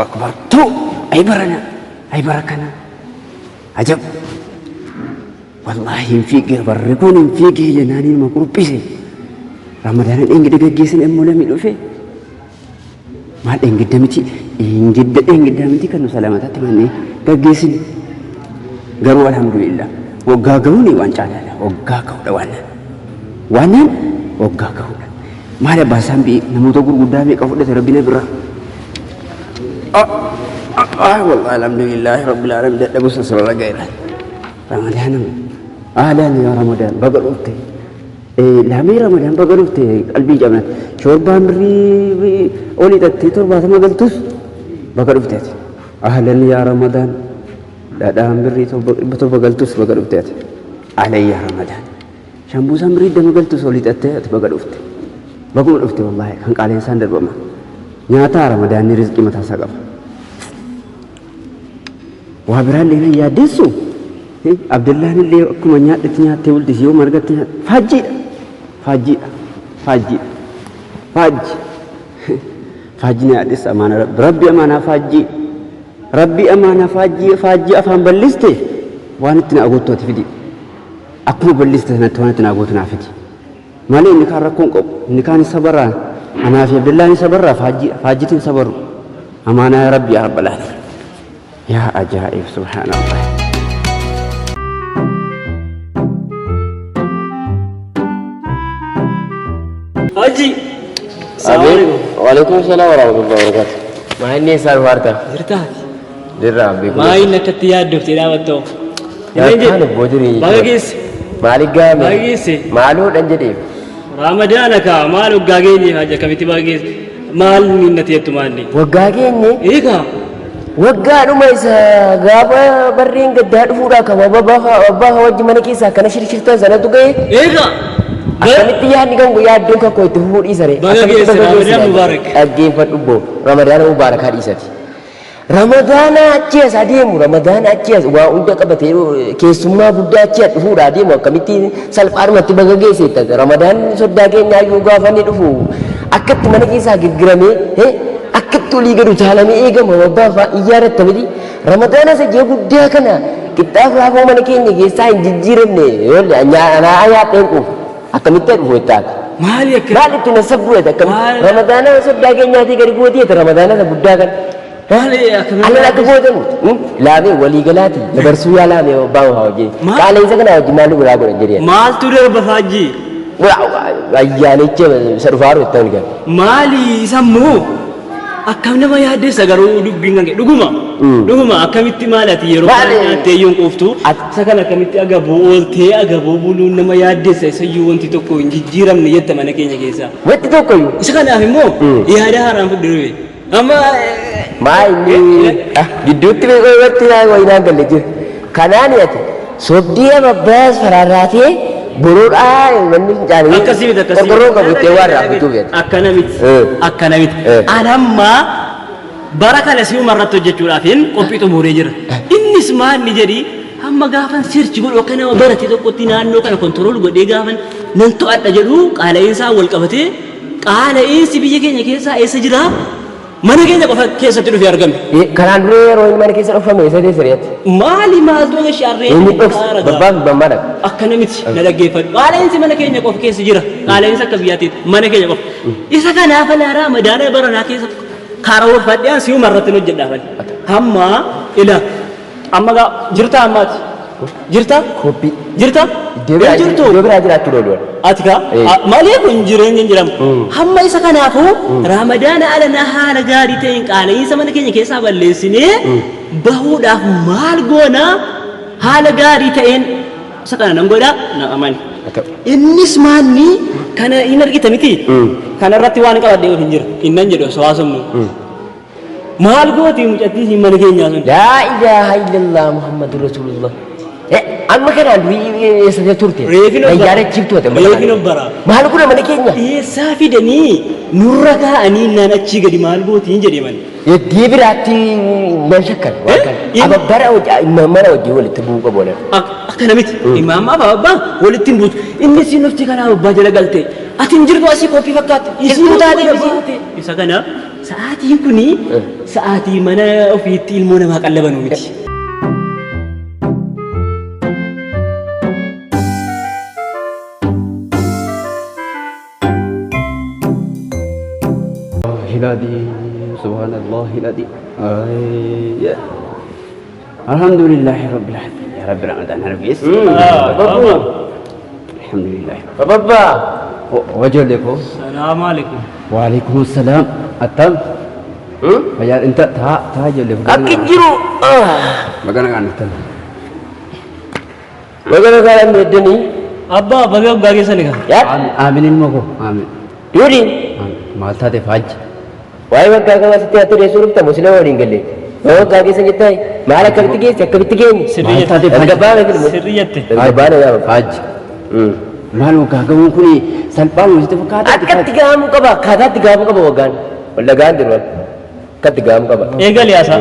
Akbar. Tu ay barana ay bara kana ajab. Wallaahi hin fiigee barri kun hin fiigee jennaan ilma qurphise. Ramadaana dheengidda gaggeessan immoo lamii dhufe. Maal dheengidda miti dheengidda dheengidda miti kan nu salaamataatti mannee gaggeessine. Garuu alhamdulillah waggaa gahuun waan caalaadha. Waggaa gahuudha waan waan waggaa gahuudha. Maal abbaa isaan bi'e namoota gurguddaa meeqa fudhate rabbi na bira. Wallahi alhamdulillah rabbil alamin dadhabus asirra ga'eera. Ramadaanuma ahlan yaa Ramadaan baga dhufte. Lamee Ramadaan baga dhufte qalbii cabnat. Shoorbaan birrii olii dhattee 70 galtus baga dhufte ati. Ahlan yaa Ramadaan dhadhaan birrii 700 galtus baga dhufte ati. Ahlan yaa Ramadaan. Shambuusaan birrii 20 galtus olii dhattee ati baga dhufte. Baguma dhufte wallaahi kan qaaleensaan darbama. Nyaataa Ramadaanni rizqii mataa isaa qaba. Waa biraallee nan yaaddeessu. Abdallaan illee akkuma nyaadhetti nyaattee bulti yoo margatti nyaatte faajjiidha. Faajjiidha. Faajjiidha. Faajji. Faajji na yaaddeessa amaana rabbi. Rabbi amaanaa faajjii. Rabbi amaanaa faajjii faajjii afaan bal'iste waan itti na agoottu ati fidi. Akkuma bal'iste sanatti waan itti na agootu naa fidi. Malee inni kaan rakkoon qabu. Inni kaan isa baraa. Anaa fi Abdallaan isa barraa faajjiidha. Faajjitiin isa baru. Amaanaa rabbi yaa rabbal aalamiin. Yaa ajaa'ib subhaanallah. Haji. Waalaikum salaam warahmatullahi wabarakatuh. Maa inni eessaa dhufa harka? Jirtaa? Jirra beeku. Maa inni akkatti yaaddofte dhaabattoo? Akkaan obbo jireenya. Baga geesse. Maaliif gaame? Baga geesse. Maaloodhan jedheef. Ramadaana kaa maal waggaa geenye haji akkamitti baga geesse? Maal minnati jettu maalli? Waggaa geenye Eegaa. waggaadhuma isa gaafa barreen gaddaa dhufuudhaa kan abbaa wajji mana keessaa akkana shirshirtan sanatu ga'e. Eegaa. Akkamitti yaadni kan guyyaa adduun kan koo itti fufuu dhiisare. Baga geesse, Ramadaan Mubaarak. Dhaggeeffadhu boo Ramadaana Mubaarakaa dhiisati. Ramadaana achi as adeemu Ramadaana achi as waa hunda qabatee keessummaa guddaa achi as dhufuudha adeemu akkamitti salphaadhumatti baga geesse Ramadaan soddaa keenyaa iyyuu gaafa inni dhufu akkatti mana keessaa girgiramee akkatti olii gadi utaalamee eegama abbaa fa'aa iyyaaratta miti Ramadaana isa ji'a guddaa kana qixxaaf raafuu mana keenya keessaa hin jijjiiramne yoo anaa nyaadheen quufa akkamitti dhufu ittaati. Maali akka Maal itti na sabbu ete akkamitti Ramadaana soddaa keenyaatii gadi gootii ete Ramadaana isa guddaa kana. Maali akkamitti Allan akka gootanu laamee walii galaati dabarsuu yaa laamee abbaa waa hojii qaala'insa kana hojii maal biraa godhan jedhee. Maaltu darba faajjii? Ayyaanicha isa dhufaaru itti ol gala. Maali isammoo akkam nama yaaddeessa garuu dubbiin kan kee dhuguma dhuguma akkamitti maali ati yeroo kana nyaattee iyyuu hin quuftu isa kana akkamitti agabuu ooltee agabuu buluun nama yaaddeessa isayyuu wanti tokko hin jijjiiramne jetta mana keenya keessaa. Wanti tokko iyyuu. Isa kanaaf immoo yaada haaraan fudhe dhufe. Amma Maa inni gidduutti wanti wayinaan galle jira. Kanaan ati sobdii ababbaas faraarraatee boroodhaa wanni fincaanii Akkasii miti akkasii. qorqorroo qabu ittee waan irraa fuutuuf jedha. Akkana miti. Akkana miti. Ani amma bara kana si'uma irratti hojjechuudhaafin qophii xumuree jira. Innis maal ni jedhi hamma gaafan search godhu akka nama barate tokkotti naannoo kana control godhee gaafan nan to'adha jedhu qaala'iinsaa wal qabatee qaala'iinsi biyya keenya keessaa eessa jiraa? Mana keenya qofa keessatti dhufee argame. Kanaan dura yeroo inni mana keessa dhufame eessa teesse re'atti? Maali maaltu aga shaarree? Inni dhoksa babbaa fi bammaa dhaqa. Akkana miti na dhaggeeffadhu. Qaala'insi mana keenya qofa keessa jira. Qaala'insi akka biyyaatti mana keenya qofa. Isa kanaaf alaa Ramadaana baranaa keessa karoorfadhee an si'uma irratti hojjedhaafan. Hamma ila amma gaa jirtaa ammaati. Jirtaa? Koppii. Jirtaa? Iddoo biraa Hin jirtu. iddoo biraa jiraachuu dooluun. Ati kaa malee kun jireenya hin jedhamu. Hamma isa kanaafuu Ramadaana alanaa haala gaarii ta'een qaala'insa mana keenya keessaa balleessinee bahuudhaaf maal goonaa haala gaarii ta'een isa kana nan godhaa na amani. Innis maanni kana hin argita miti. Kana irratti waan qabadhee hin jira. Innan jedhu osoo haasofnu. Maal gooti mucattii siin mana keenyaa sun? Laa ilaaha illallah Muhammadur Rasulullah. Amma kanaan durii eessa turte? Reefin of bara. Yaadachiiftu ati amma Reefin of bara. Maal godha mana keenya? Eessaa fidanii nurra kaa'anii naan achii gadi maal gootiin jedhee mani. Iddoo biraatti nan shakkan waan kana. Ababbara mana hojii walitti bu'uu qabu waan. Akkana miti. Imaammaa fi abbaa walitti hin buutu. Inni siin dhufti kanaa abbaa jala galte. Ati hin jirtu asii qophii fakkaatti. Isiin taate. Isa kana Sa'aatiin kuni sa'aatii mana ofiitti ilmoo namaa qallabanuu miti. Hiladi, subhanallah, hiladi. Ay, Alhamdulillahi rabbil alamin. Ya Rabbi Ramadan hargis. Alhamdulillah. Babba. Wajolle ko. Salaamu alaikum. Wa alaikum salam. Attam. Fayyaa inta taa taa ijoollee. Akki jiru. Magana kan attam. Magana kana meddanii. Abbaa baga waggaa keessan egaa. Yaa. Aamin ilmoo koo. Aamin. Duudhi. Maal taate faajji? Waa'ee waggaa kana sitti haa ture suurta musliima waliin galle. Waa'ee waggaa keessa jettaa maal akkamitti geesse akkamitti geenye? Sirrii Maal taate jette. faajji? Tasgabbaa'aa filmu. Sirrii jette. Tasgabbaa'aa yaa Faajji. Maal waggaa gahuun kun salphaan sitti fakkaata? Akkatti gahamuu qaba akkaataatti gahamuu qaba waggaan. Wallagaan jiru akkatti gahamuu qaba. Eegali haasaa.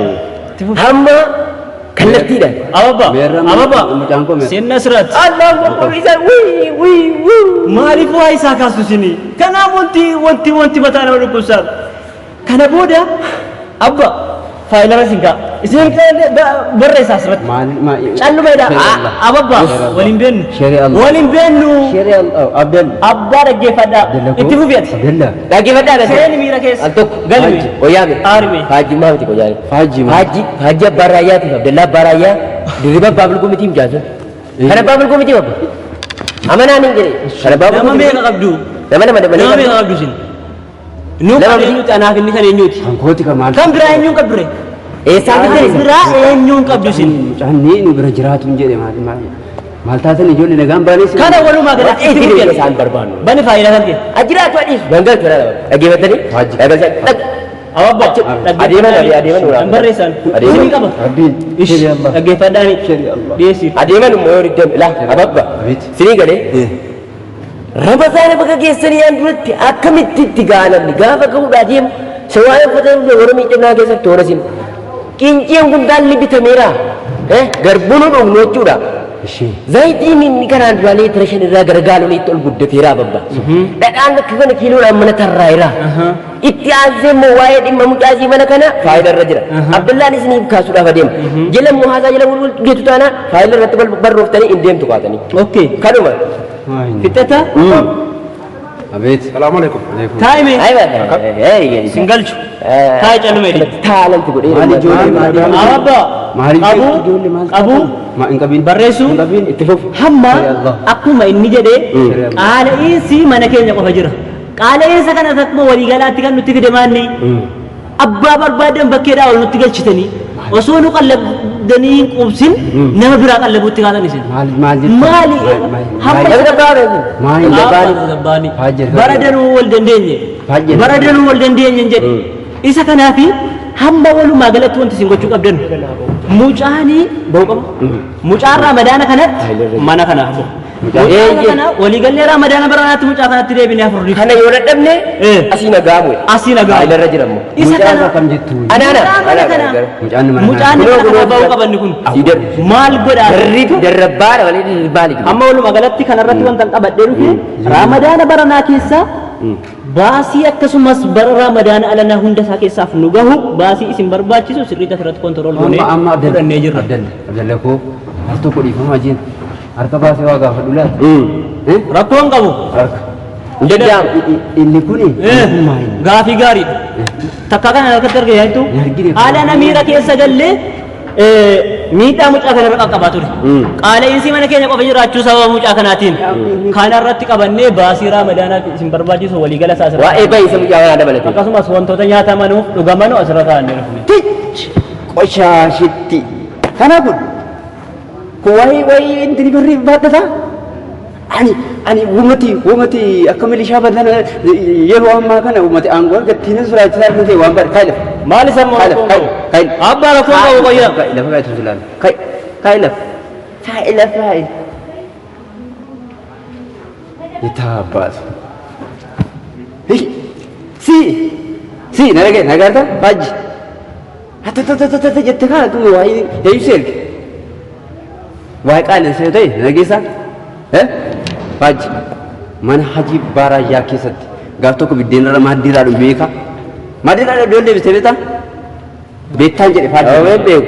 Itti fufi. Hamma kallattiidhaan. Ababba. Meerra Ababba. mucaan koo meerra? Seenna asirratti. Allahu akbar isa wii wii wii. Maaliif waa isaa kaastu isinii? Kanaaf wanti wanti wanti mataa nama dhukkubsaatu. Kana booda abba faayilara isin ka'a. Isin barreessa asirratti. Maal maal? Calluma jedha. Ababba waliin beennu. Sheeri Allah. Waliin beennu. Sheeri Allah. Abdel. Abbaa dhaggeeffadhaa. Abdella koo. Itti fufi ati. Abdella. Dhaggeeffadhaa dhaggeeffadhaa. Seeni miira keessa. Al tokko. Galmi. Qoyaame. Aarime. Faajji maa miti qoyaame. Faajji maal? Faajji faajji abbaa raayyaatiif Abdallaa abbaa raayyaa dirriba abbaa bulguu miti mucaan Kan abbaa bulguu miti babba. Amanaan hin jedhe. Kan abbaa Nama bulguu miti. meeqa qabdu? Nama lama dabalee. Nama meeqa qabdu isin? Nu Nama kan miti. eenyuti anaaf inni kan eenyuti? Kan kooti kan maal? Kan biraa eenyuun qabdu ree? Eessaa Kan fiddee isa? biraa eenyuun qabdu isin? Mucaan ni nu bira jiraatu hin jedhe maal maal? Maal taatan ijoollee nagaan baanis? Kana walumaa galatti Itti itti fufi jireenya ati. isaan barbaannu. Bani faayidaa kan kee. Ajiraatu adiif. Gangalchu dha. Dhaggeeffattanii? Faajji. Dhaggeeffadhaa. Ababba. Adeeman adeeman Kan barreessan. Adeeman. Isin qaba. Rabbiin. Sheeri Allah. Dhaggeeffadhaani. Sheeri Allah. Dhiyeessiif. Adeeman immoo yoo diddame laa ababba. Abeet. Sinii galee. Ramadaana bakka geessanii aan duratti akkamitti itti ga'a namni gaafa gahuudhaa deemu shawaa uffata warra miidhaginaa keessatti toora siin. Qinceen kuntaalli bitameera. Garbuun dhugnu jechuudha. Ishee. Zayitiin inni kanaan duraa leetira shan irraa gara gaaloniitti ol guddateera babba. Dhadhaan akka kana kiiloodhaan mana tarraa'eera. Itti aansee immoo waa'ee dhimma mucaasii mana kana faayila irra jira. Abdallaan isiniif kaasuudhaaf adeema. Jala immoo haasaa jala wal geetu taanaan faayila irratti barrooftanii hin deemtu kaatanii. Okay. Kanuma. Fixata. Abeet. Salaamu alaikum. Taa'ime. Aywa. Sin galchu. Taa'i calluma jedhi. Taalanti godhee. Maal ijoollee maal? Ababba. Maal Qabuu. ijoollee maal? Qabuu. Ma hin qabiin. Barreessuu. Hin qabiin itti fufu. Hamma Sheeri Allah. akkuma inni jedhe Sheeri Allah. qaala'insi mana keenya qofa jira. Qaala'insa kanas akkuma waliigalaatti kan nutti fide maanni abbaa barbaadan bakkeedhaa ol nutti galchitanii osoo nu qallabdanii hin quubsin nama biraa qallabuutti kaatan isin. Maal maal jettu? Maali? Hamma Maal? Maali? Faajji. Bara danuu wal dandeenye. Faajji. Bara danuu wal dandeenye hin jedhe. Isa kanaafi hamma walumaa galatti wanti isin gochuu qabdan mucaanii ba'uu qaba. Mucaan Ramadaana kanatti mana kanaaf bahu. Mucaan- Mucaan kana waliigallee Ramadaana baranaatti mucaa kanatti deebinee afur dhiifna. Kana yoo dadhabne Eh. asii nagaamu. Asii nagaamu. Faayila irra jira immoo. Isa Mucaan kana akkam jettu? Anaana. Mucaan mana kana. Mucaan mana Mucaan Kunoo, mana kana kunoo, ba'uu qabanni kun. Sii darbu. Maal godhaa? Darri darrabbaadha malee dirbaali jiru. Amma walumaa galatti kanarratti wanta hin qabadhee dhufe Ramadaana baranaa keessa baasii akkasumas bara Ramadaana alanaa hunda isaa keessaaf nu gahu baasii isin barbaachisu sirriitti asirratti kontirool goonee Amma amma Abdalla. fudhannee jirra. Abdalla. Abdalla koo al tokko dhiifama wajjin harka baasee waa gaafadhu laata? Eh? Rakkoon qabu. Harka. Hin danda'amu. Inni kuni Eh, maal? Gaafii gaariidha. Takka kana harkatti arge yaaddu Hin argine. haala namiira keessa gallee miidhaa mucaa kanarra qaqqabaa ture. Qaala'insi mana keenya qofa jiraachuu sababa mucaa kanaatiin. Kanarratti qabannee baasii Ramadaanaaf isin barbaachisu waliigala isaa asirra. Waa'ee bahiisa mucaa kanaa dabalate. Akkasumas wantoota nyaatamanuuf dhugamanu asirra kaa'annee dhufne. Tich! Qoshaashitti. Kana kun kun waa'ee waa'ee intini barree baadhataa? Ani ani uumati uumati akka milishaa badana yeroo ammaa kana uumati aangoo argattiin siraachisaa kan ta'e waan baadhe kaa'e lafa. Maal isa immoo Kaa'e lafa rakkoon qabu? kaa'e lafa. Abbaa rakkoon qabu qoyyaa. Kaa'e lafa kaa'e tun laala. Kaa'e kaa'e lafa. Kaa'e lafa kaa'e. Itaa baasu. Hii si si na dhagaye na gaarta faajji. Hatta jette kana tun waa'ee eeyyuu erge. Waa'ee qaaleensa yoo ta'e na dhageessaa? Eh? Faajji. Mana hajii baaraayyaa keessatti gaaf tokko biddeen irra maaddiirraa dhume beekaa. Maaliirraa dhabdee ol deebistee beektaa? Beektaan jedhe faajjii. Awween beeku.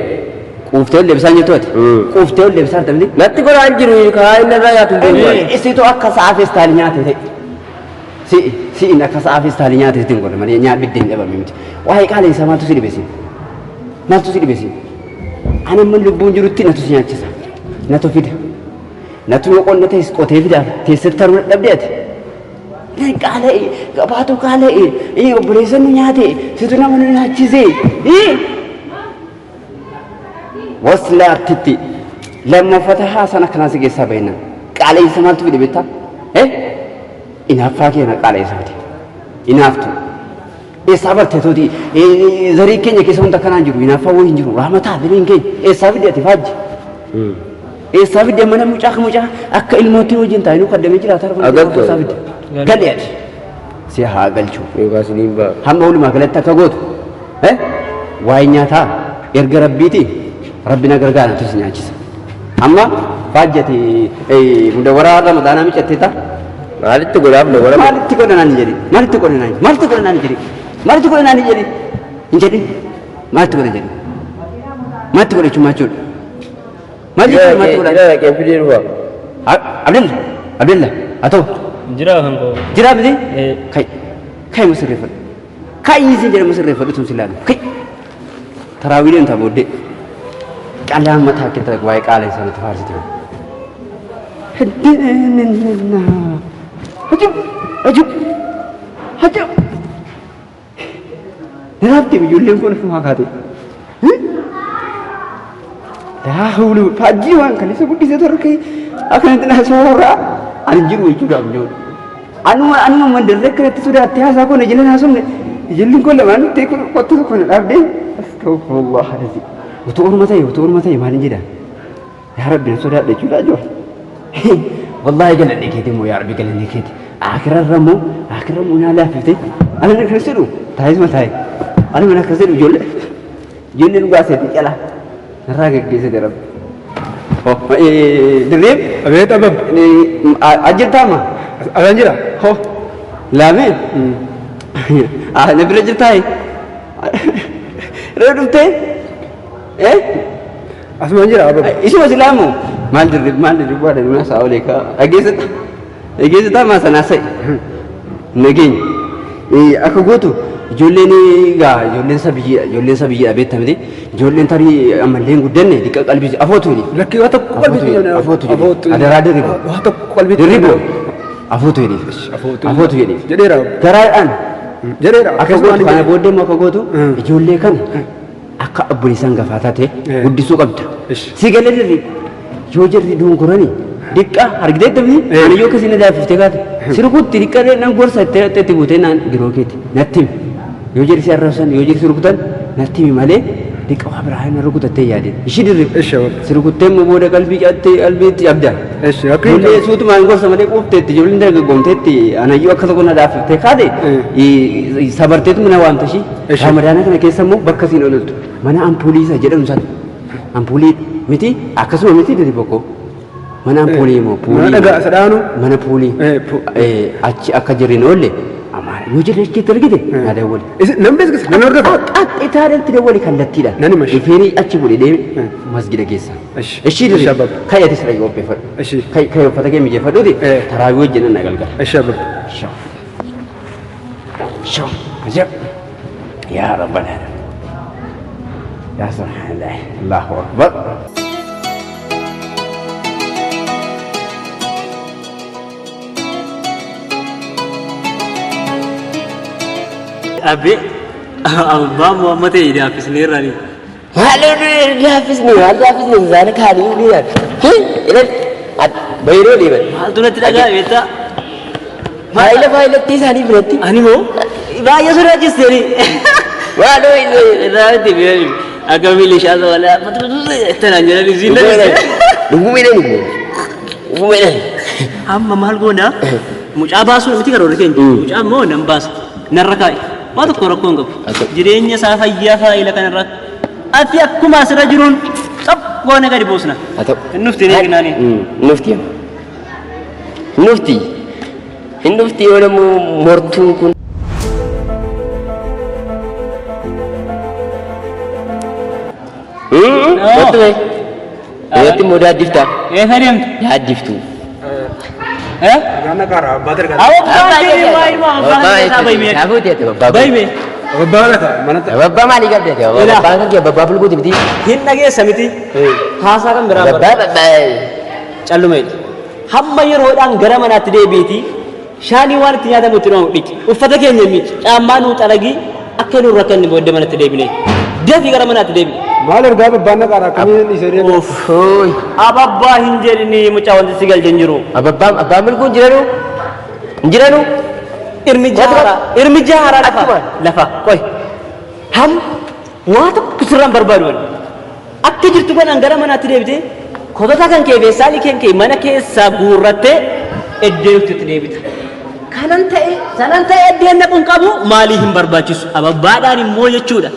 Quuftee ol deebisaa hin jirtu ati. Quuftee ol deebisaa jirta miti. Natti godhaan jiru karaa inni irraa nyaatu hin beeku. ani. Isitu akka sa'a feestaalii nyaate ta'e. Si'i si'in akka sa'a feestaalii nyaate sitti hin godhe malee nyaa biddeen dhabame miti. Waa'ee qaala'insaa maaltu si dhibesi? Maaltu si dhibesi? Ani amma lubbuun jirutti natu si nyaachisa. Natu fida. Natu yoo qonna ta'es qotee fidaaf teessatti taruu dadhabde ati. Nan qaala'e gabaatu qaala'e obboleessa nu nyaate situ nama nu nyaachise. Waslaattitti lammaffata haasaan akkanaa si keessaa bahinaan qaala'insa maaltu fide beektaa? Inaaffaa keenya qaala'insa fide. Inaaftu. Eessaa barte tooti zarii keenya keessa wanta akkanaa hin jiru inaaffaa wayii hin jiru raamataa firiin keenya eessaa fide ati faajji. Eessaa fide mana mucaa mucaa akka ilmootti wajjin taa'ee nu kaddamee jiraata Agartu. eessaa fide. Gali ati. Si haa galchu. Yookaas ni ba'a. Hamma walumaa galatti akka gootu waa'ee nyaataa erga rabbiiti rabbi na gargaara natu si nyaachisa. Amma faajjati mudawwaraa ramadaanaa micattee ta'a. Maalitti godhaaf na godhama? Maalitti godha naan jedhi maalitti godha naan maalitti godha naan jedhi maalitti godha naan jedhi hin jedhin maalitti godha jedhi maalitti godha jechuun maal jechuudha? Maal jechuudha maalitti godha? Jira dhaqeen fidee dhufa. Abdalla Abdalla haa ta'u Jira kan koo. jiraa miti Eh. kai kai musirreeffadhu kai isin jedha musirreeffadhu tun si ilaalu kai taraawiileen ta'a booddee qalaa mataa keessa waa'ee qaala isaaniitti faarsite. Ajab! Ajab! Ajab! Niraafte ijoolleen kun ofumaa kaate. Laa hawla faajjii waan kan isa guddisee torkee akkanatti na sooraa ani jiru jechuudhaaf jiru. Anuma anuma mandarree akkanatti sodaattee haasaa kun ijoolleen haasofne ijoolleen kun lamaan nutti kottu tokko na dhaabdee astaghfirullah alazim. Utuu orma ta'e utuu orma ta'e maalin jedha? Yaa Rabbi na sodaadha jechuudha jiru. Wallahi galanni keeti immoo yaa Rabbi galanni keeti. Akirarra immoo akirra immoo naa laaffifte. Ani mana akkas jedhu taa'isuma taa'e. Ani mana akkas jedhu ijoollee ijoollee dhugaa seeti cala. Narraa geggeessite Rabbi. Dirreem Abeet abab. ajjirtaama. Asan jira. Ho laamee. Na bira jirtaayi. Ree dhuftee. Asumaan jira abab. Isuma silaamu maal dirrib maal dirrib waa dhalli isaa olee ka dhageessita dhageessita maa sanaa sa'i nageenya akka gootu ijoolleen egaa ijoolleen sabiyyiidha ijoolleen sabiyyiidha beekta miti ijoolleen tarii ammallee hin guddanne diqqa qalbii afootu jedhi Lakkii waa tokko qalbii Afootu jedhi afootu jedhi adaraa dirribo Waa tokko qalbii dirribo afootu jedhi Afootu. afootu jedhi Jedheera. garaadhaan Jedheera. akka gootu kana booddee immoo akka gootu Mm. ijoollee kana akka obboleessaan gafaa taate Eh. guddisuu qabda. Ish. Si galee dirri yoo jarri dungurani diqqa argitee tabni Eh. ani yoo akkasii na daafiftee kaate si rukutti diqqa nan gorsa itti itti buutee naan giroo keeti natti himi yoo jarri si arrabsan yoo jarri si rukutan natti himi malee diqqa waa biraa na rukutattee yaadeen ishii dirri Ish abab. si rukuttee immoo booda qalbii cattee qalbiitti abda. Ish akka hin Ijoollee suutumaan gorsa malee quufteetti ijoolleen dargaggoomteetti anayyuu akka tokko na daafiftee kaate sabarteetu mana waamta ishii. Ishi. Ramadaana kana keessa immoo bakka siin ololtu mana ampuulii isa jedhamu sana ampuulii miti akkasuma miti diri bokkoo mana ampuulii immoo Mana dhagaa isa dhaanu. mana puulii Eh, achi akka jirri hin oolle amaara yoo jirri achitti argite na dawwali. Isin nan beeksisa nan hordofa. Qaxxitaadhaan dawwali kallattiidhaan. Nan hima ishee. Dhufeenii achi godhe deeme masgida keessa. Ishi. Ishii diri Ishi abab. kai ati sirra qopheeffadhu. Ishi. Kai kai uffata kee mijeeffadhuuti Eh. taraawii wajjin na galgala. Ish abab. Shaw. Shaw. Ajab. Ya Rabbal Alamin. Ya Subhanallah. Allahu Akbar. Abbee abbaa Muhammad ta'e daaffisneerraani. Maal laaffisni maal laaffisni isaan kaanii ni yaadu. Ilan bayroo deeman. Maaltu natti dhaga'ame beektaa? Faayila faayilatti isaanii biratti. Ani moo baay'ee sodaachisteeni. Maaloo inni. Irraa itti akka milishaa walaa tanaan jedhan isiin Dhugumidhaan immoo. Dhugumidhaan. Amma maal goona mucaa baasuu miti karoora keenya mucaa immoo nan baasa narra kaa'i waa tokko rakkoo hin qabu jireenya isaa fayyaa faayila kanarra ati akkuma asirra jiruun xap goone gadi buusna. Haa ta'u. Hin dhufti ni eegnaani. Hin dhufti. Hin dhufti. Hin dhufti yoo namuu mortuun kun. Kottu mee. Dhiyooti immoo daaddifta. Eessa deemtu? Daaddiftu. Eh? Ergaan naqaara abbaa ergaa. Abbaa jedhee waa ilma abbaa keessaa bahi Saafuu teete babbaa. Bahi mee. Abbaa lata manatti. Babbaa maalii qabdi ati? Babbaan kan kee babbaa bulguuti miti. Hin dhageessa miti. Haasaa kan biraa bara. Babbaa babbaa. Callumeedha. Hamma yeroodhaan gara manaatti deebiiti. Shaanii waan itti nyaatamu itti dhumamu dhiqi. Uffata keenya miici. Caammaa nuu xaragii akka nurra akka inni booddee manatti deebine. Dafii gara manaatti deebi. Maal ergaa babbaan naqaara akkamiin dhiisee deema? Hooy. Ababbaa hin jedhini mucaa wanti si galche hin jiru. Ababbaan abbaan bulguu hin jiranu? Hin jiranu? Irmi jaara. Irmi jaara lafa. Akkuma. Lafa. Qoy. Ham waa tokko sirraan barbaadu ani. Akka jirtu kanaan gara manaatti deebitee kotota kan kee feessaalii kan kee mana keessaa guurrattee eddee itti deebita. Kanan ta'e sanan ta'e eddeen naquun qabu maalii hin barbaachisu. Ababbaadhaan immoo jechuudha.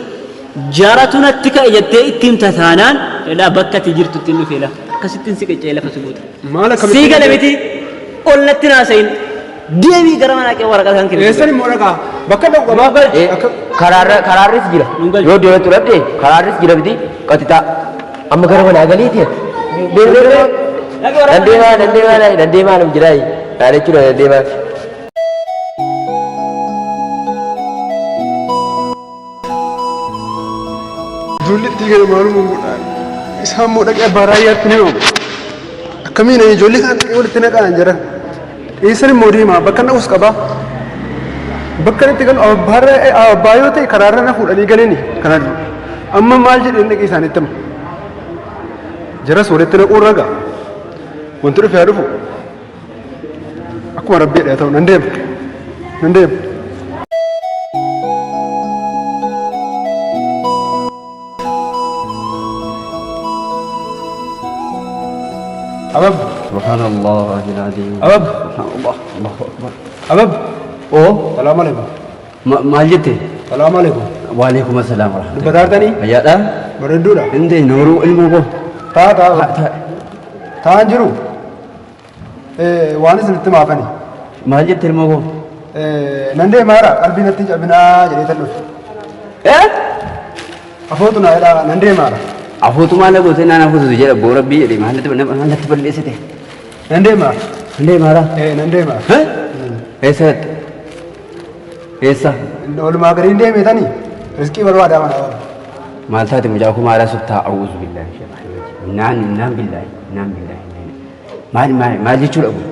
Jaratu natti ka'e jettee ittiin tasaanaan elaa bakka ati jirtu ittiin dhufee lafa. Akkasittiin si qicee lafa si guuta. Maal akkamitti? Sii gala miti ol natti naasayin deebii gara manaa kee waraqaa kan kee. Eessan immoo dhaqaa? Bakka dhaqu qabaa. Karaarra karaarris jira. Nun galchu. Yoo deemtu dhabde karaarris jira miti qatitaa. Amma gara manaa galiiti. Deemee dandeemaa dandeemaa dandeemaa nam jiraa. Jechuudha dandeemaa. Ijoollee itti gadi maaluma godhaan isaan immoo dhaqee abbaa raayyaatti ni himamu. Akkamiin ani ijoollee kana dhaqee walitti naqaan jira. Eessan immoo deema bakka naqus qabaa. Bakka itti galu abbaa yoo ta'e karaarra na fuudhanii galanii kanaan amma maal jedheen dhaqee isaanitti hima. Jaras walitti naquu irra ga'a. Wanti dhufe haa dhufu. Akkuma rabbii dha ta'u nan deema. Nan deema. Abab. Subhanallah al-azim. Abab. Subhanallah. Allahu akbar. Abab. Oo Salaamu alaikum. maal jette? Salaamu alaikum. Waalaikum assalam warahmatullahi. Dubbataartanii? Fayyaadha? Bareedduudha. Hin nooruu ilmoo koo. Taa taa. Taan jiru. Waan isinitti maafani. Maal jette ilmoo koo? Nan deemaara qalbii natti hin cabinaa jedhee tan dhufe. Eh? Afootu naa jedhaa nan deemaara. Afuutu maal gootee naan afuutu jedha boo rabbii jedhee maal natti balleessite? Nan deemaara. Hin deemaara? Nan deemaara. Eh? Eessatti? Eessa? Oolumaa gadi hin deemetanii riskii barbaadaa mana bara. Maal taate mucaa koo maal asuttaa awuuzu billaahi naan naan billaahi naan billaahi maal maal maal jechuudha kun?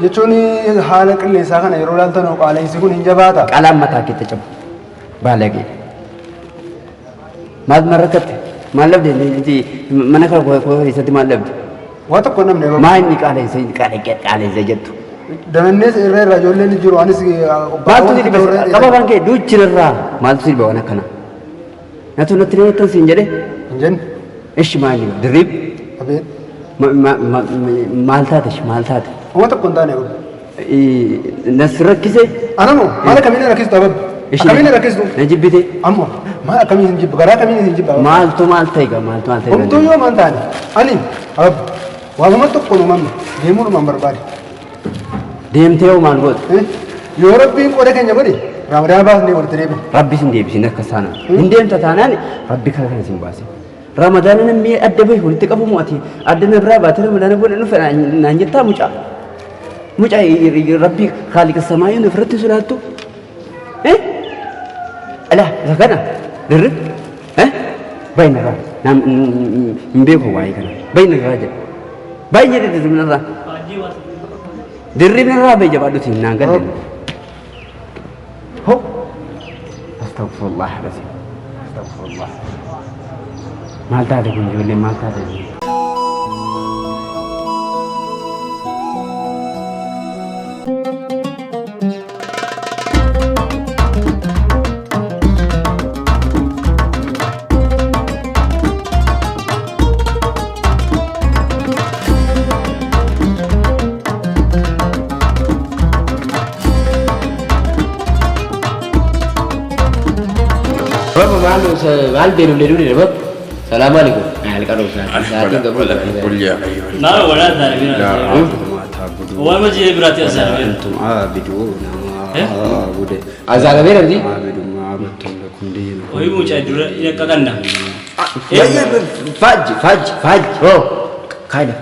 Jechuun haala qilleensaa kana yeroo ilaaltan qaala'insi kun hin jabaata. Qalaan mataa keessa cabu baalagee. Maal maal rakkatte? Maal dhabde? Mana kana koo keessatti maal dhabde? Waa tokko hin dhabne. Maal inni qaala'insa qaala'insa jettu? Damannees irra irra ijoolleen jiru anis. Maaltu si dhiba? Qaba kan kee duuchirarraa maaltu si dhiba waan akkana? Natu natti dhiyeettan siin jedhe? Hin jenne. Ishi maali? Dirriib? Abeet. Maal taate maal taate? Uma tokko hin taane. Nas rakkise? Anamoo maal akkamiin rakkistu abab? Akkamiin rakkistu? Na jibbite? Ammoo maal akkamiin hin jibbu garaa akkamiin hin jibba? Maaltu maal ta'e gaa maaltu maal ta'e? Homtuu yoo maal taane ani abab waanuma tokko uumamne deemuudhumaan barbaade. Deemtee hoo maal goote? Yoo rabbiin qooda keenya godhe Ramadaan baasnee walitti deebine. Rabbi sin deebisin akka saanaan. Hin deemta taanaan rabbi kara kana sin baase. Ramadaana namni adda bahe walitti qabamu ati adda na biraa baate ramadaana booda dhufe naan jettaa mucaa. Mucaa rabbi khaaliqa samaayyuu ofirratti sodaattu. Eh? Alaa isa kana dirri eh? Bayna irraa naan hin beeku waa'ee kana. Bayna irraa jedha. Baay'ee jedhe dirribna irraa. Dirribna irraa bahe jabaadhuti naan galle. Ho! Astaghfirullah alazim. Astaghfirullah. Maal taate kun ijoolleen maal taate? Baba maal maal beelofne duune baba. Salaamu alaikum. Maal qaroo sa'aatiin gabu. قل يا أيها Maal walaa zaalimin. لا أعبد ما تعبدون Waan hojii biraatti azaabee. أنتم عابدون ما أعبد Azaabee rabbi. عابد ما عبدتم لكم دينكم Horii mucaa dura yakka kanna. Faajji faajji faajji. Hoo. Kaayila.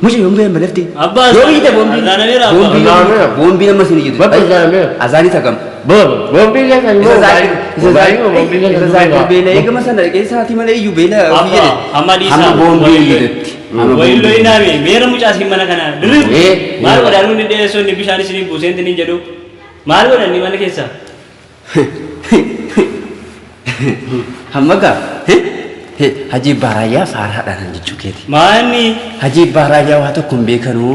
Mucaa yoom ba'e malafti? Abbaa Yoo biyyi ta'e boombii. Azaanameera abbaa. Azaanameera. Boombii nama isin ijjitu. Bakka azaanameera. Azaanii tagam. Boombii keessa Isa zaakir isa boombii zaakir isa zaakir beela eegama sana dhaqee sa'aatii malee iyyuu beela ofii jedhe. Amma dhiisaa. Hamma boombii ijjitetti. Wayloo inaame meera mucaa siin mana kana dirri. Eh. Maal godhaan hundi dheessoo inni bishaan isinii buuseen inni jedhu. Maal godhan inni mana keessa? Hamma gaa Hajii Baaraayyaa faaraadhaan jechuu keeti. Maanni Hajii Baaraayyaa waa tokko hin beekanuu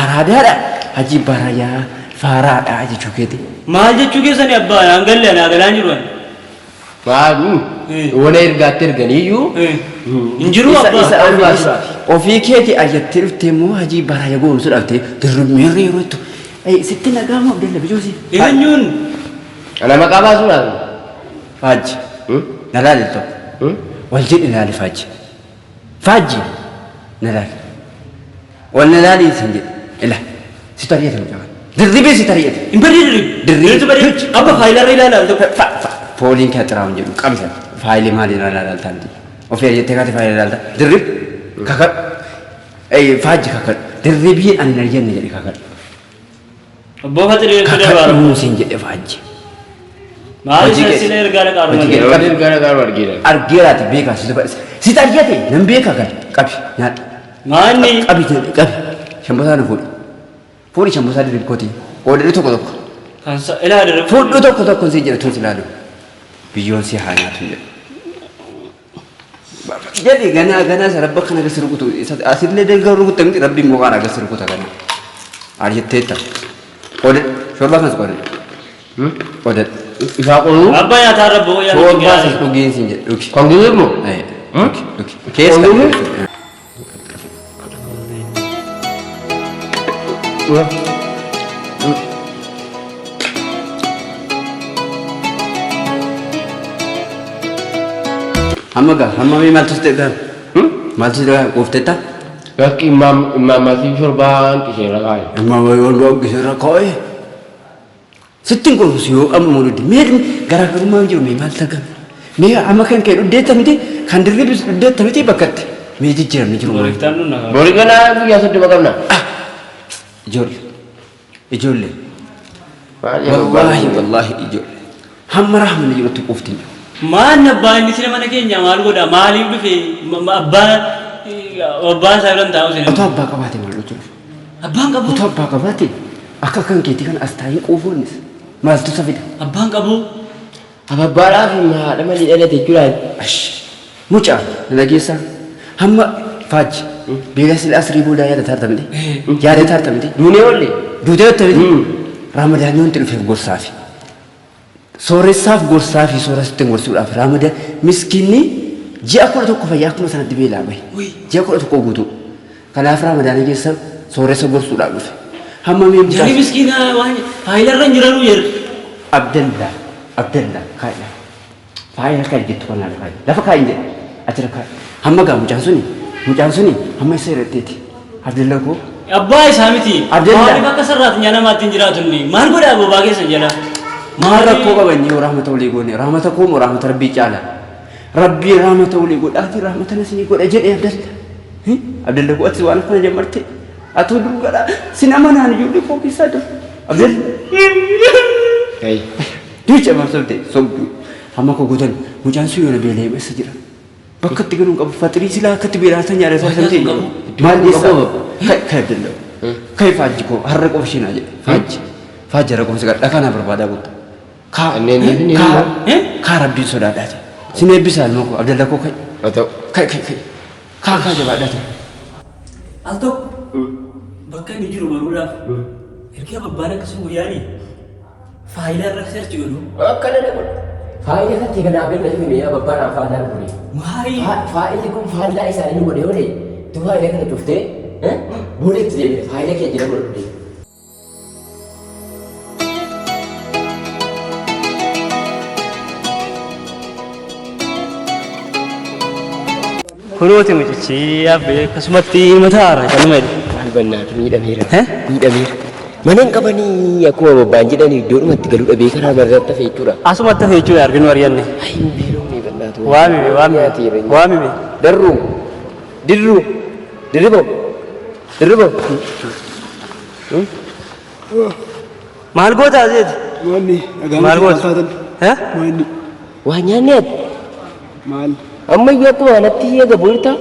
araadaadha. Hajii Baaraayyaa faaraadha jechuu keeti. maal jechuu keessani abbaa naan galle anaa galaan jiru ani. Maal wana ergaatti erganiyyuu. Hin jiru abbaa. Isa ofii keeti ayyattee dhuftee immoo Hajii Baaraayyaa goomsuu dhaftee dirmiirri yeroo ittu. Sitti nagaamu Abdalla bijuusi. Eenyuun Ana maqaa baasuudhaaf. Faajji. Na laali tokko. Wal jedhi laali faajji. Faajji. Na laali. Wal na laali isin jedhe. Ila. Si tari'ate mucaa kana. Dirribee si tari'ate. hin badii dirri. Dirri. Dirritu badii. Abba faayilarra ilaala al tokko. Fooliin kee xiraa'uun jedhu qabisa. Faayilii maaliin ilaaltaa miti. Ofii jettee kaate faayilii ilaalta. Dirrib. Kakadhu. Faajji kakadhu. Dirribiin ani hin jenne jedhe kakadhu. Abboo faxirii itti dabaaru. Kakadhu siin jedhe faajji. Maal Hojii isa kee- sila ergaa dhaqaa hojii malee. kee- Wana ergaa dhaqaa argeera. Argeeraati beekaa si duba. Si xayyate nan beekaa kan qabi nyaadhu. Maanni Qabi jedhe qabi. Shambosaa na fuudhi. Fuudhi shambosaa dirrib kooti. Qoodadhu tokko tokko. kan ilaa dirri. Fuudhu tokko tokko si jedhe tun si ilaalu. Biyyoon si haa nyaatu jedhe. Jedhi ganaa ganaa isa rabba kana gasi rukutu. Asillee dalga rukutta miti rabbi immoo kana gasi rukuta ganaa. Arjetteetta. Qoodadhu. Shorbaa kanas qoodadhu. Qoodadhu. Ifaa qooduu. Abbaa nyaataa rabba wayyaa Shorbaa sas dhugiin siin jedhe dhugi. Kan giddu immoo. Dhugi dhugi. Keessa. Hamma gaa hamma mee maaltu sitti dhaga'ame? Maaltu sitti dhaga'ame? Quufteetta? Bakki imaammatii shorbaa hanqisee kaa'e. Amma yoo hanqisee kaa'e. Sitti hin quufsu yoo amma dudde mee garaagarummaa hin jiru mee maaltu argame? Mee amma kan kee dhuddeetta miti kan dirribis dhuddeetta miti bakkatti mee jijjiiramni jiru maali? Boriftaan nun nagaa. Borii kana guyyaa 30 qabna. Ijoollee ijoollee wallaahi wallaahi ijoollee hamma rahmanni jirutti quufti hin jiru. Maal abbaa inni sila mana keenya maal godha maaliif dhufe abbaa abbaan isaa biran taa'u Otoo sila. abbaa qabaate maal gochuu dhufe? Abbaan qabu. Otoo abbaa qabaate akka kan keetii kana as taa'ee quufuunis maaltu isa fida? Abbaan qabu. Ababbaadhaaf haadha malee dhalate jechuudha. Ash mucaa na dhageessaa hamma faajji beela sila asrii boodaa yaadataa arta miti yaadataa arta miti Duunee oolle. duutee arta miti raamadaanni wanti dhufeef gorsaafi sooressaaf gorsaafi sooressitti hin gorsuudhaaf raamadaan miskiinni ji'a 11 fayyaa akkuma sanatti beelaa bahe ji'a 11 guutuu kanaaf raamadaana keessa sooressa gorsuudhaaf dhufe hamma mee mucaa Jarri miskiina waan faayilarra hin jiranuu jedhu. Abdalla Abdalla kaa'e faaya kaa'e jettu kana lafa kaa'i lafa kaa'i jedhe achirra kaa'i hamma gaa mucaan suni hamma isa irratteeti Abdalla koo Abbaa isaa miti. Abdalla. Maaliif akka sarraatti nyaata namaatti hin jiraatu inni? Maal godhaa bobaa keessan jala? Maal rakkoo qaban yoo rahmata walii goone rahmata koo moo rahmata rabbii caala rabbii rahmata walii godhaati rahmata nasinii godha jedhe Abdalla Abdalla koo ati waan akkana jammarte atoo dur godha sin amanaan ijoollee koo keessaa dur Abdalla Duucha maal sobde sobdu hamma koo gootan mucaan sun yoona beela'ee eessa jira bakka itti galuun qabu faxirii silaa akkatti beelaa san nyaata isaa san ta'e maal dhiyeessaa kai kai Abdalla kai faajji koo har'a qofa ishee naa jedhe faajji faajji har'a qofa si gadha dhakaa naa barbaadaa goota kaa Kanneen kaa kaa rabbiin sodaadhaa jedhe sin eebbisaa ilma koo Abdalla koo kai Haa ta'u. kai kai kai kaa kaa jabaadhaa jedhe. Al tokko bakka inni jiru baruudhaaf erga abbaan akkasuma guyyaanii faayilarra search godhu. Akkana na godha. Faayila fakkii kanaaf kenna dhufme yaa babbaadhaan faayilaa godhe. Maali? Faayilli kun faayilaa isaa inni godhe yoo ta'e tu faayila kana cuftee booda itti deebite faayila kee jira godhadhu. Kunooti mucichi abbee akkasumatti mataa haara kanuma jedhe. Maal bannaatu miidhameera. Miidhameera. Mana hin qabanii akkuma babbaan jedhanii iddoodhumatti galuu dhabee karaa marratti hafe jechuudha. Asumatti hafe jechuudha arginu ari'anne. Ayi hin beelofne bannaatu. nyaatu. Waamime waamime. Waamime. Darru. Dirru. Dirribo. Dirribo. Maal goota azeeti? Maalli dhagaan Maal goota? taatan? Eh? Maalli Waa nyaanni ati. maal Ammayyuu akkuma anatti eega bulta.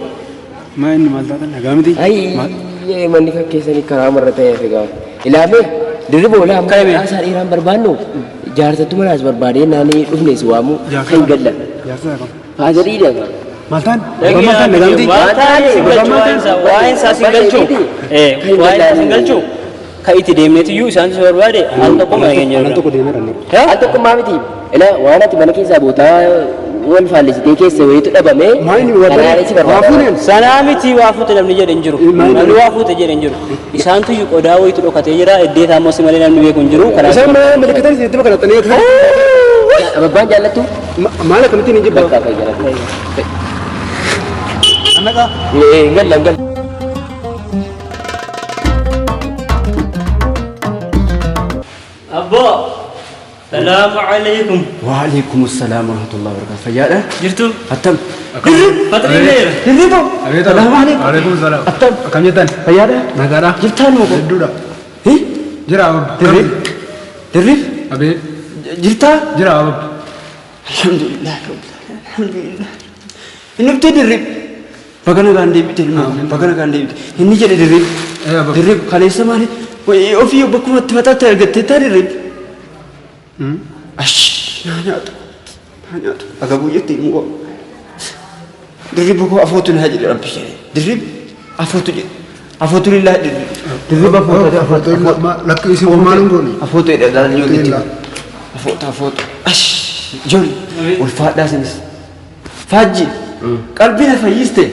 maal maal taatan dhagaa miti? Ayyee manni kan keessanii karaa marra ta'ee fi gaafa. Ilaamee dirribo laa amma haasaa dheeraan barbaannu jaarsattu manaas barbaadee naanii dhufne si waamu kan galla. Jaarsa kam? Faazariidha. Maal taan? Maal taan dhagaa miti? Waan taane si galchu waa'een isaa si galchu. Waa'een isaa si galchu. Kan itti deemneetiyyuu isaan si barbaade al tokko mana keenya Al tokko deemee dhanne. Al tokko maa miti. Ilaa waan ati mana keessaa bootaa wal faallisitee keessa wayiitu dhabame. Maal waa Kanaan si waa barbaada. fuuneen? Sanaa miti waa fuute namni jedhe hin jiru. Namni waa fuute jedhe hin jiru. Isaantu iyyuu qodaa wayiitu dhokatee jira. Iddee ammoo si malee namni beeku hin jiru. Kanaaf Isaan mana malikatan isinitti bakka Abbaan jaallattu? Maal akkamittiin hin jibba? Bakka fayyada. Annaqa. Hin galla hin galla. Abboo. Salaamu alaikum. Waalaikum salaam warahmatullahi wabarakatuh. Fayyaadha? Jirtu? Attam. Faxiriileera. Dirribo. Salaamu alaikum. Alaikum salaam. Attam. Akkam jettan? Fayyaadha? Nagaadha. Jirtaan moo? Hedduudha. Hi? Jira abab. Dirrib. Dirrib. Abee. Jirtaa? Jira abab. Alhamdulillah. Alhamdulillah. Inni dhuftee dirrib. Baga nagaan deebite ilma. Baga nagaan deebite. Inni jedhe dirrib. Eh, abab. Dirrib kaleessa maali? Ofii bakkuma itti maxxante argattee taa dirrib. Ash, naa nyaatu. Naa nyaatu. Agabuu jettee immoo. Dirrib koo afootu naa jedhe rabbi jedhe. Dirrib afootu jedhe. Afootu lillaa dirrib. Dirrib afootu afootu. Lakki isin maal hin goone? Afootu jedhe laal ijoolleetti. Afootu afootu. Ash, ijoollee ulfaadhaa isinis. Faajji qalbii na fayyiste.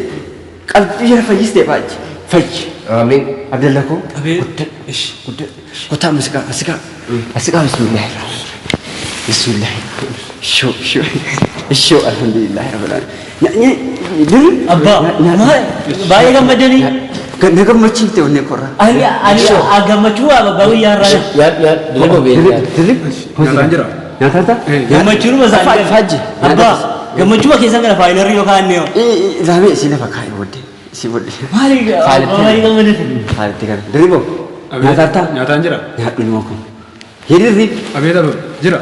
Qalbii na fayyiste faajji. Fayyi. Amiin. Abdalla koo. Abee. Guddaa. Guddaa. Kottaa masiqaa masiqaa. Masiqaa bismillaahi bismillaahi. Shoo shoo. Shoo alhamdulillaahi rabbil aalamiin. Dirri. Abbaa. Maal baay'ee gammadanii. Na gammachiifte onnee korraa. Ani ani gammachuu abbaa guyyaa irraa. Nyaadhu nyaadhu. Dirribo beektaa. Dirri. Nyaataan jira. Nyaataan ta'a? Gammachuun isaanii. Faajji. Abbaa gammachuu keessan kana faayilarri yookaan inni hoo. Laamee isii lafa kaa'e booddee. Isii booddee. Maali baay'ee gammadate. Haalitti kana. Dirribo. Nyaataan ta'a? Nyaataan jira. Nyaadhu ilmoo kun. Hiriirri. Abee abab. Jira.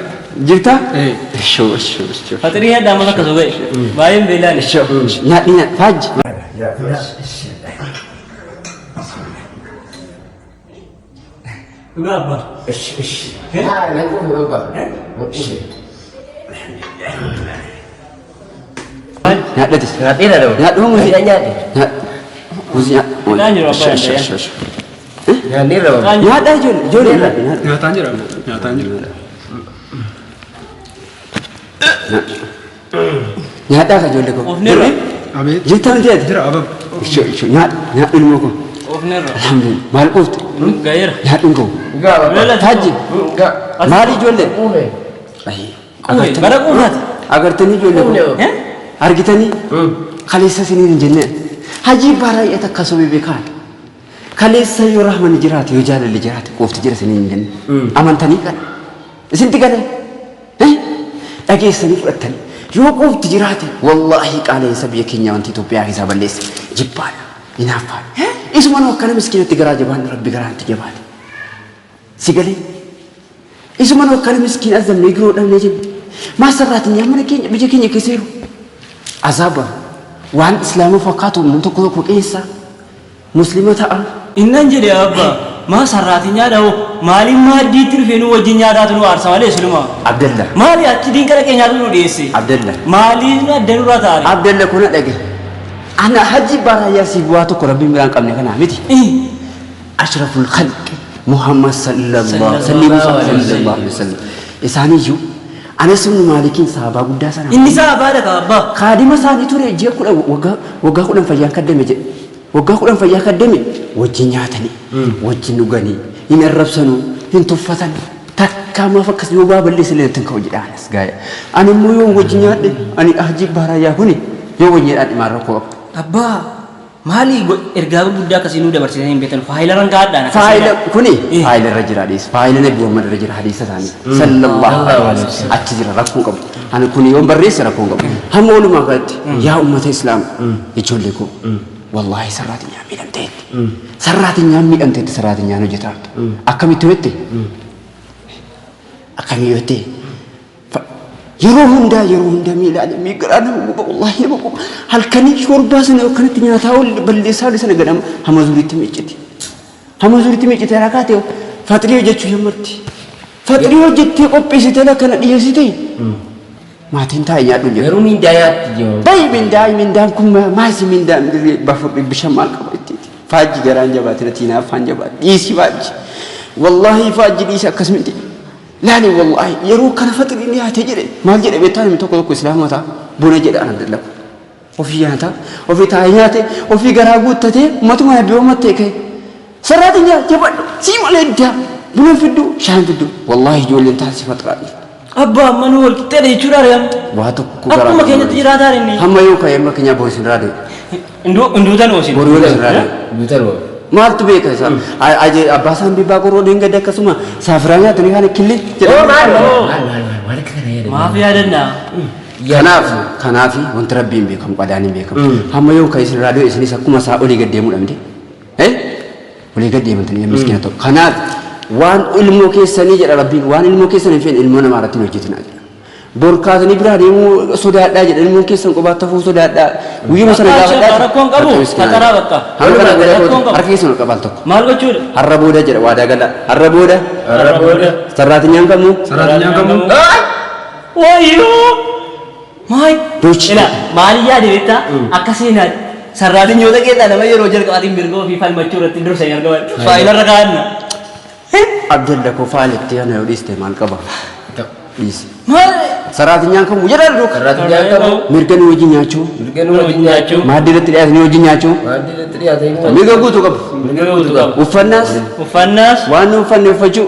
Jirtaa? Eh. Shoo shoo shoo. Faxirii heddaa amma akkas ga'e. Baay'een beelaan. Shoo. Nyaadhi nyaadhi. Faajji. Dhugaa abbaa. Nan quufe abbaa. Nyaadhatis. Nyaadheera dha. Nyaadhu muuzii. Nyaadhe. Nyaadhu. Muuzii nyaadhu. Nyaadhaan jiru abbaa Shoo shoo shoo. Nyaadheera abbaa. Nyaadhaa ijoollee. Ijoollee nyaadhu. Nyaadhu. Nyaataan jira. Nyaataan jira. Nyaadhaa ka ijoollee koo. Oofneerra. Abee. Jirtaa miti ati? Jira abab. Shoo shoo nyaadhu nyaadhu ilmoo koo. Oofneerra. Alhamdulillah. Maal quufte? Ga'eera. Nyaadhu koo. Gaa abbaa. Faajji. Gaa. Maali ijoollee? Quufe. Quufe bara quufaati. Agartanii ijoollee koo. Eh? Argitanii? Kaleessa isiniin hin jenneen. Hajii baay'ee takka sobee beekaan. Kaleessa yoo rahmanni jiraate yoo jaalalli jiraate quufti jira isiniin hin jenne. Amantanii kana. Isinti galee. Dhageessanii fudhattanii. Yoo quufti jiraate wallaahi qaala'insa biyya keenya wanti Itoophiyaa keessaa balleesse jibbaadha. Hinaaffaadha. Isuma nu akkana miskiinatti garaa jabaan rabbi garaa itti jabaate. Si galee. Isuma nu akkana miskiin azamnee giroo dhabnee jenne. Maasarraatiin mana keenya biyya keenya keessa jiru. Azaaba waan islaama fakkaatu nam tokko tokko keessa muslima ta'a. Innan jedhe abbaa maa sarraatiin nyaadha hoo maaliin maaddiitti dhufee nu wajjin nyaataatu nu aarsa malee siluma. Abdalla. Maali achi diinqa dhaqee nyaatu nu dhiyeesse. Abdalla. Maaliin adda nurraa taa'are. Abdalla kun dhage. Ana hajji baarayyaa siif waa tokko rabbiin biraan qabne kanaa miti. Ashraful khalqi Muhammad sallallahu alaihi wasallam. Isaaniyyuu Anas ibn Maalikiin sahabaa guddaa sana. Inni sahabaadha ka abbaa. Kaadima isaanii ture ji'a 10 waggaa 10 fayyaan kaddame jedhe. Waggaa 10 fayyaa kaddame wajjin nyaatanii wajjin dhuganii hin arrabsanuu hin tuffatan takka maaf akkas yoo waa balleesse illee natti hin ka'u jedha Anas gaaya. Ani immoo yoo wajjin nyaadhe ani hajji baarayyaa kuni yoo wajjin nyaadhe maal rakkoo qaba. Abbaa maali ergaa gurguddaa akkasii nuu dabarsitanii hin beektan faayila rangaadhaan akkasii. Faayila kuni faayila irra jira hadiisa. Faayila Nabi Muhammad irra jira hadiisa isaanii. Sallallahu alaihi wasallam. Achi jira rakkoo qabu. Ani kun yoon barreesse rakkoon qabu. Hamma walumaa galatti yaa uummata Islaama ijoollee koo wallaahi sarraatinyaan miidhamteetti. Sarraatinyaan miidhamteetti sarraatinyaan hojjetaartu. Akkamitti hojjette? Akkamii hojjette? Yeroo hundaa yeroo hundaa miilaan miigaraa nama guba wallaahi nama guba. Halkanii shorbaa sana akkanatti nyaataa ol balleessaa ol sana ganama hama zuuritti miicciti. Hama zuuritti miiccite rakaa ta'e faxirii hojjechuu jammarti. Faxirii hojjettee qopheessitee akkana dhiyeessite maatiin taa'e nyaadhu jedhu. Garuu mindaa nyaatti jiru. Bayi mindaa mindaan kun maasi mindaan dirree bafur dhibbi shan maal qaba ittiiti. Faajji garaan jabaate na tiinaa afaan jabaate dhiisi faajji. Wallaahi faajji dhiisi akkas miti. Laali wallaahi yeroo kana faxirii dhiyaate jedhe maal jedhe beektaa namni tokko tokko islaama ta'a buna jedha ana dallabu. Ofii nyaata ofii taa'ee nyaate ofii garaa guuttatee matuma nabbi uummattee ka'e. Sarraatiin nyaa jabadhu sii malee iddaa buna fiddu shaan fiddu wallaahi ijoolleen taasise faxiraa dhiifte. Abbaa amma nu wal qixxeedha jechuudha ari'am. Waa tokko Akkuma keenyatti jiraataa inni. Hamma yoo ka'e amma keenyaa boris hin raadee. Hinduutan oosin. Boru yoo hin raadee. Duutan oo. Maaltu beeka isaa? Abbaa isaan bibbaa qorroo deengadde akkasuma saafiraa nyaatanii kana killee Oo maal maal maal maal maal akka kana yaada. Maaf yaadannaa? Kanaaf kanaaf wanti rabbiin beekamu qadaan hin beekamu. Hamma yoo ka'e isin raadiyoo isinis akkuma isaa olii gad deemuudha miti. Olii gad deemtanii miskiina ta'u. Kanaaf waan ilmoo keessanii jedha rabbiin waan ilmoo keessan hin feene ilmoo namaa irratti hin hojjetinaa jedha. Borkaatanii biraa deemuu sodaadhaa jedha ilmoon keessan qobaatti hafuu sodaadhaa. Guyyuma sana Bakka gaafadhaa. rakkoon qabu, fataraa bakka. Hamma kana booda Rakkoon qabu. harka keessan ol qabaa al tokko. Maal gochuudha? Har'a booda jedha waadaa gala. Har'a booda Har'a booda. sarraatinyaan kamuu Sarraatinyaan kamuu Wayyoo! Maal? Dochi. Ila maal yaade beektaa? Akka seenaatti sarraatinyoota keessaa nama yeroo jalqabaatiin mirga ofii falmachuu irratti dursanii argaman. Faayilarra kaa'anna. Abdalla koo faaletti ana yoo dhiiste maal qaba? Dhiisi. Maal? Sarraatinyaan kamuu jedha duuka. Sarraatinyaan kamuu. Mirga nu wajjin nyaachuu. Mirga nu wajjin nyaachuu. Maaddii irratti dhiyaatanii wajjin nyaachuu. Maaddii irratti dhiyaatanii. Mirga guutuu qabu. Mirga guutuu qabu. Uffannaas Uffannaas. waan nu uffanne uffachuu.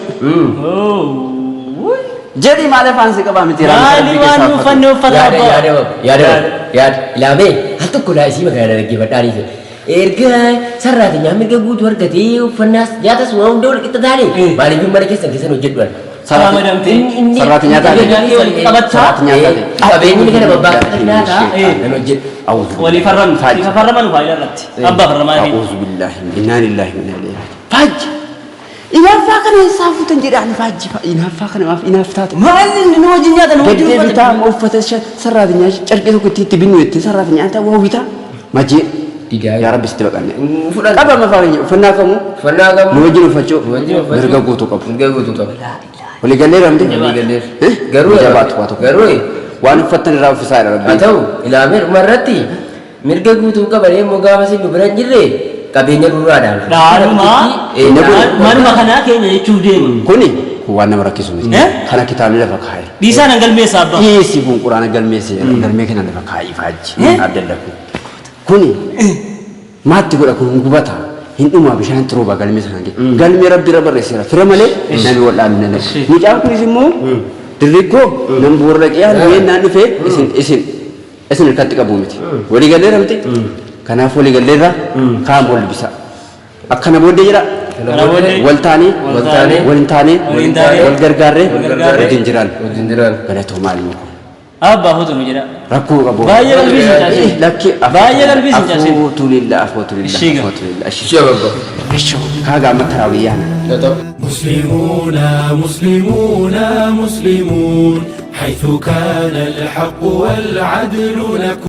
Jedhi maal afaan si qabaa miti Maali waan nu uffanne uffata Yaada abbaa? yaada yaada yaada ilaamee al tokko laa isii magaalaa dhaggeeffadhaa dhiise. Erga sarraatinyaan mirga guutuu argatee uffannaas nyaatas waan hunda wal qixa taane maaliif mana keessan keessan hojjedhu an. Ramadamtee. Sarraatinyaa taate. Qabattaa. Sarraatinyaa taate. Qabeenyi kana babbaafata nyaataa nan hojjedhu. Walii farramnu. Ifa farramanu faayila irratti. Abbaa farramaa fi. A'uuzu billaahi innaa lillaahi wa innaa ilaihi raaji'uun. Faajji. Inaaffaa kana eessaa fuutan jedhaan faajji. Inaaffaa kana maaf inaaf taate. Maal inni nu wajjin nyaata nu wajjin Gaddee uffata. bitaa amma uffata sarraatinyaa carqii tokko itti binnu jettee sarraatinyaa ta'uu waa bitaa. Majee. Didaa. Yaa Rabbi sitti baqanne. Fudhan. Qaba amma faaya uffannaa kamuu. Uffannaa kamuu. Nu wajjin uffachuu. Nu wajjin uffachuu. Mirga guutuu qabu. Mirga guutuu qabu. Waliigallee ramte. Waliigallee. Garuu Jabaatu waa tokko. Garuu Waan uffattan irraa uffisaa jira haa rabbiin. ta'u ilaamee dhuma irratti mirga guutuu qabanii immoo gaafa isin nu bira hin jirre qabeenya nurraadhaan. Dhaalumaa. Inni kun- Manuma kanaa keenya jechuuf deema. Kuni kun waan nama rakkisu miti. Eh? Kana kitaabni lafa kaa'e. Dhiisaan an galmeessa abbaa. Dhiisi kun quraana galmeesse galmee kana lafa kaa'ee faajji. Abdalla kun. Kuni maatti godha kun gubata. Hin dhumaa bishaan xurooba galmee sana gee. Galmee rabbi irra barreesseera. Fira malee namni wal dhaalu hin danda'u. Mucaan kunis immoo dirriggoo nan boorra qiyaan naan dhufee isin isin isin harkatti qabu miti. Waliigalleerra miti. Kanaaf waliigalleerra kaan boolla bisa. Akkana booddee jira. Kana booddee Wal taanee Wal taanee wal hin taanee wal hin taanee wal gargaarree wal gargaarree wajjin jiraan. Wajjin jiraan. Galatoomaa ilmoo koo. Abbaa hotu nu jedha. Rakkoo qabu. Baay'ee qalbii sin cabsin. Lakki Baay'ee qalbii sin cabsin. Afuutu lillah afuutu lillah Ishii gaa. afuutu lillah. Ishee babba. Kaagaa amma taraawiyyaana. Haa ta'u. مسلمون مسلمون مسلمون حيث كان الحق والعدل نكون.